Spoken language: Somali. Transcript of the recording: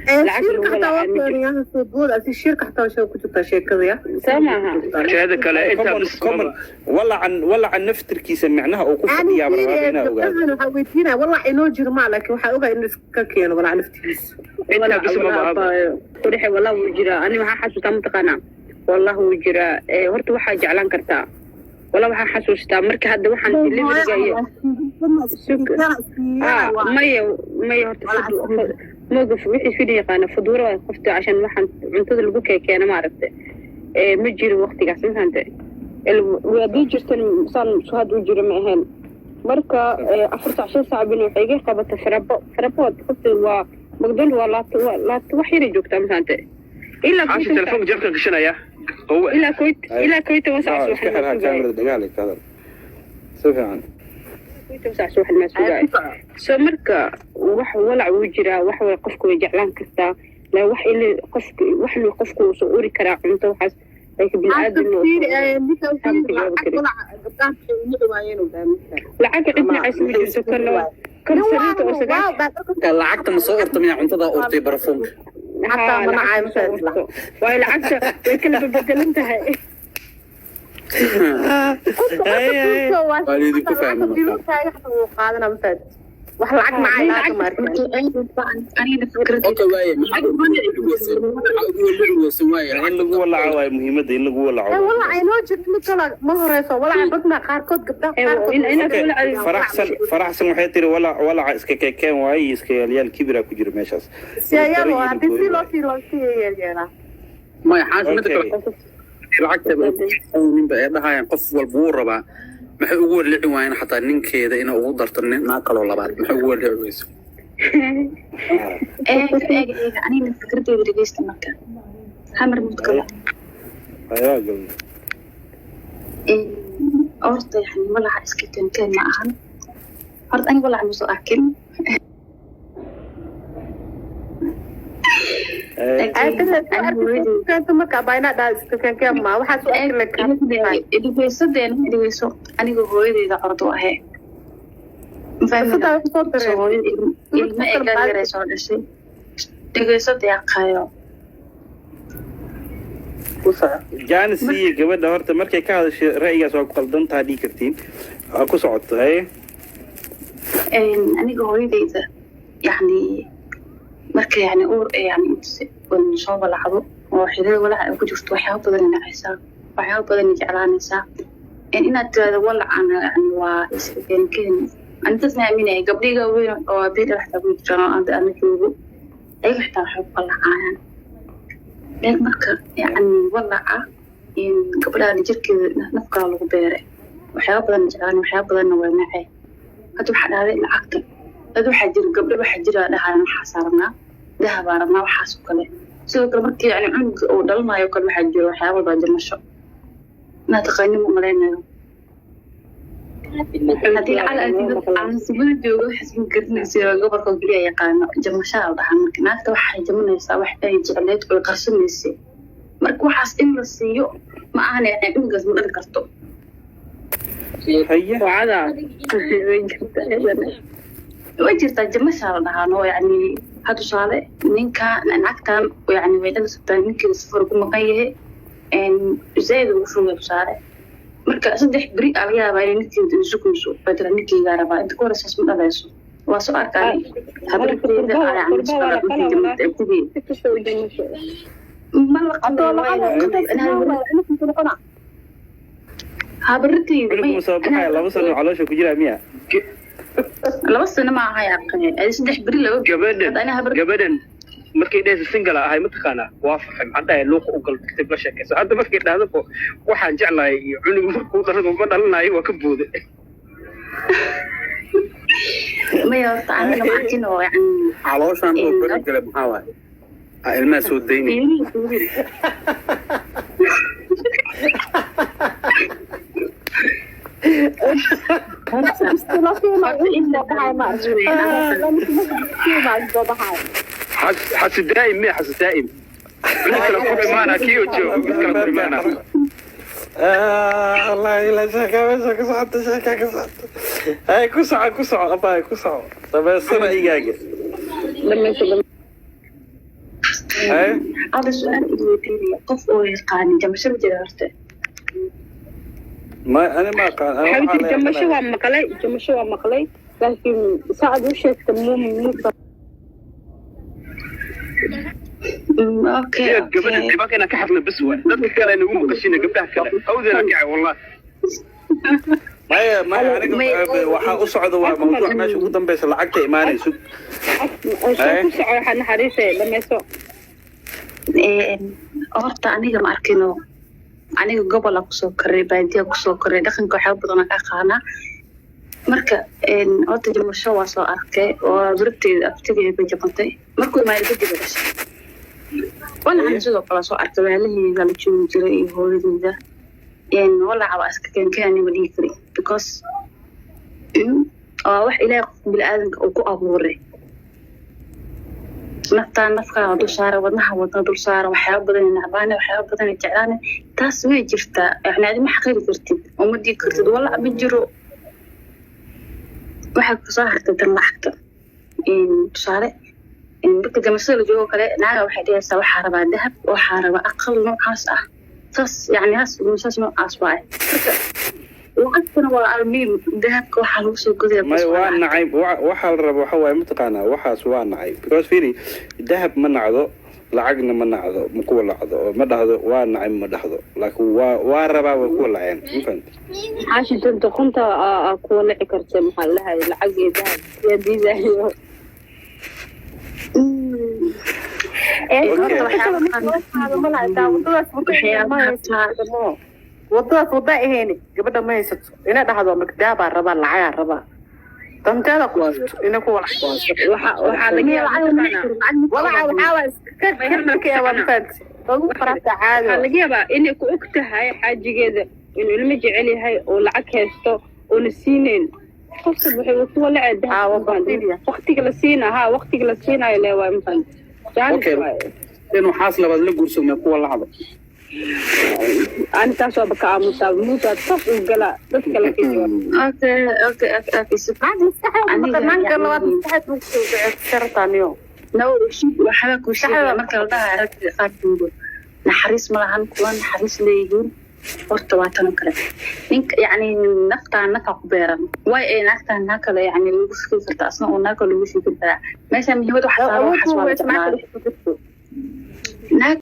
Lacag Shiirka lagu xataa waa walacaa ma jirto. keenayaa soo bood asi shiirka xataa waa ku jirtaa sheekada ya. Soo maaha? Teeda kale intaa Common bis common walacan walacan naftirkiisa micnaha uu ku Ani fadhiyaa rabaa inaa ogaado. Gabdhahan waxaa weydiinaya, walac inoo jiro maa, laakiin waxaa ogaa inuu iska keeno walac naftigiisa. Intaa bis ma bahaba. Qurxe, wallah wuu jiraa. Ani waxaa xasuustaa, mataqaanaa, wallah wuu jiraa. Horta waxaa jeclaan kartaa, wallah waxaa xasuustaa marka hadda waxaan deliveryga iyo maya maya, horta moga wixii isku yaqaana fuduuro waa qofta cashan waxaan cuntada lagu keekeena, maaragta, ma jiro waqtigaas, ma fahante? Haddii jirtan saan hadda u jiro ma ahayn. Marka 4 saac, 5 saac bin waxay iga qabata farabo farabood. Qofta waa McDonald, waa laabto, waa laabto, wax yaray joogtaa, ma fahante? Ilaa Caashi, telefoonka jeebkan gashanaya. Qawe. Ilaa 11 saac Iska subaxnimo xirhaa sugaayo. Kaamirada dhagaal ka hadal si fiican. 11 saac subaxnimo sugaayo. So marka wax walac wuu jiraa, wax way qofku way jeclaan kartaa, laa wax ili qofku waxna qofku wuu soo uri karaa cunto waxaas, laakiin bini'aadam lacagta cid nacaysa ma jirto. Kan kan sariirta oo 9 Lacagta ma soo urta miyaa? Cuntada urtay, barafuunka. Xataa Haa, ma nacay. Lacagta ma soo urto, waayo lacagta way kala bebedelan tahay. Waa idinku fahmay marka. Wax lacag macay laaka ma arkin. Anigana fikradeyda Okay, waaye maxaa ugu welici weysan? Maxaa ugu welici weysan waaye? In lagu walaco waaye muhiimadda, in lagu walaco. Walac inoo jirto mid kale ma horeyso walaca badnaa qaarkood gabdhaha qaarkood. Okay, Faraxsan, Faraxsan waxay tiri walac walaca iska keekeen waaye iyo iska yaalyaal kibira ku jira meeshaas. Siyayaal waa haddii si loo fiiro si yeelyeelaa. Maya xaashi, mida kale, lacagta ninba ee dhahayaan qof walba wuu rabaa, maxay ugu welici waayeen xataa ninkeeda inay ugu darto nin naag kaloo labaad? Maxay ugu welici weyso? Eega eega eega, anigana fikradeyda dhegeysta. Marka hamar mudkala Ayaa galay. Horta yani walaca iska keenkeen ma ahan. Horta aniga walac ma soo arkin. Marka abaynaa dhaa iska keenkeen ma waxaas u arki. Dhegeysadeen, dhegeyso. Aniga hooyadeyda cordo ahee. Dareen. Hooyada ilma eegaa yaray soo dhashay. Dhegeyso deeqayo. Jaanis iyo gabadha horta markay ka hadashay ra'yigaas waa ku qaldantaha dhihi kartiin, waa ku socoto, haye. Aniga hooyadeyda yani marka yani uur yani soo walacdo oo xilada walaca ay ku jirto, waxyaaba badan nacaysaa, waxyaaba badan jeclaanaysaa. Inaad tirahdo walacan yani waa iska keenkeen, ani dadna aaminaya. Gabdhiga weyn oo aabihii xataa ku jiraan oo aan ana joogo, ayaga xitaa waxay ku qalacayaan. Laakiin marka yani walaca gabdhaha jirkeeda nafkaa lagu beeray, waxyaaba badan jeclaan, waxyaaba badanna way nacay. Hadda waxaa dhahday lacagta dad waxaa jira, gabdho waxaa jira dhahayan waxaasaa rabnaa, dahabaa rabnaa, waxaas oo kale. Sidoo kale markii yani cunuga uu dhalanayo kale waxaa jira waxyaaba baa jimasho inaad taqaanin ma malaynayo. Haddii lacala caasimada joogo waxaas ma garanaysa, gobolka oo keliya yaqaano jamashaa la dhahaa. Marka naagta waxay jamanaysaa wax ay jecleed oo qarsanaysay. Marka waxaas in la siiyo ma ahan, yani cunugaas ma dhali karto. Haye. Wacada way jirtaa iyadana. Way jirtaa, jamashaa la dhahaa no. Yani ha tusaale ninka naagtan yani way dhali sabtaa, ninkeeda safar ku maqan yahay, zaid ugu fogay tusaale. Marka 3 beri aa laga yaabaa inay ninkeeda isu goyso, bay tira ninkeygaa rabaa. Inta ka horeysaas ma dhalayso. Waa soo arkaan habarteeda. Si kasta u jamasho. Ma la qalay habarateyda. Cunugu ma soo baxaya 2 sano caloosha ku jiraa miya? 2 sano ma aha yaqeen, 3 beri, 2. Gabadhan Hadda aniga gabadhan markay dhehaysa single ahay, mataqaanaa, waa faxay, maxaan dhahay, luuqa u gal kadib la sheekayso. Hadda markay dhahdo waxaan jeclahay iyo cunug markuu dhalado ma dhalanayo, waa ka booda. Maya, horta aniga ma arkin oo yani Calooshan oo beri gale maxaa waaye? Aa, ilmaha soo daynay. Xasi daa'im miya? Xasi daa'im cunug kale ku imaana, kii oo joogo mid kale ku imaana. Allah ila sheeka meesha ka socota, sheeka ka socota. Hay, ku soco, ku soco, abaa, ku soco, dhamayso ra'yigaaga. Dhamayso. Haye. Hadda su-aal idi weydiinaya, qof oo yaqaanin jamasho ma jira horta? Ma ani ma aqaan, ani Waxay waxaa tiri la jamasho yaqaanaa. Waa maqlay jamasho, waa maqlay, laakiin saacad u sheegta muu. Okay. Iyo gabadha cibaanka inaan ka xadna bas waay, dadka kale nagu maqashina, gabdhaha kale awdeena kacay wallahi. Maya, maya, aniga waxaa u socda waa mawduuc meesha ugu dambeysa lacagta imaanayso. Soo ku soco, waxaa naxariisa dhameyso. Horta aniga ma arkino, aniga gobola kusoo koray, baadiya kusoo koray, dhaqanka waxyaaba badan aan ka aqaanaa. Marka horta jamasho waa soo arkay oo barabteeda abtigeeda jabantay markuu imaada kadib ay dhashay. Walacana sidoo kale soo arkay, walaalaheeda la joogi jiray iyo hooyadeeda. Walaca waa iska keenkeen, ma dhihi kari, because waa wax Ilaahay qofka bini'aadamka uu ku abuuray. Naftaan nafkaa dul saara, wadnaha wadna dul saara, waxyaaba badan ay nacbaane, waxyaaba badan ay jeclaane, taas way jirtaa. Yani adi ma xaqiri kartid oo ma dii kartid walac ma jiro. Waxaa kusoo hartay tan lacagta. Tusaale, marka jamashada la joogo kale, naaga waxay dhehaysaa waxaa rabaa dahab, waxaa rabaa aqal noocaas ah, saas yani haas saas noocaas waaye. Marka lacagtana waa almiim, dahabka waxaa lagu soo godaya bas. May waa waa lacag. Nacay waxaa la raba waxa waaye, mataqaanaa, waxaas waa nacay, because firi, dahab ma nacdo, lacagna ma nacdo, ma kuwa lacdo oo ma dhahdo waa nacay, ma dhahdo, laakiin waa rabaa, way kuwa laceen, ma fahamti? Xaashi danta qunta aa kuwa lici karta, maxaa la dhahay, lacag iyo dahab yaa diidayo. Horta waxyaabaha Wadadaas wada ahayni gabadha ma haysato inay dhahdo marka dahabaa rabaa, lacagaa rabaa, danteeda ku jirto inay ku walac. Waxaa laga yaabaa, mataqaanaa, Walaca waxaa waa iska kirka waa mafahanti lagu farata caadi. Waxaa laga yaabaa inay ku og tahay xaajigeeda inuu ilmo jecel yahay oo lacag haysto oona siinayn. Qofka waxay ku walacee Ah, waa dahab bacteria. waqtiga la siina, ha, waqtiga la siinayo le waay, mafahant? Okay. Inuu xaas labaad la guursado mee kuwa lacdo? Ani taas waaba ka aamusaa, muusaa toos u galaa dadka la ka jawaab. Okay. Aniga Maanka labaad maskaxeed buu kusoo dhacay shartaaniyo. No, waxba ku sheegaya marka la dhahayo ragga qaarkoodu naxariis ma lahan, kuwa naxariis leeyihiin. Horta waa tan oo kale, ninka yacni naftaan nafaa ku beeran way ay naagtaan naa kale yacni lagu fikiri karta, asna oo naag kale lagu fikiri karaa. Meesha muhiimad waxa saaran waxaas waa la jeclaaday naag.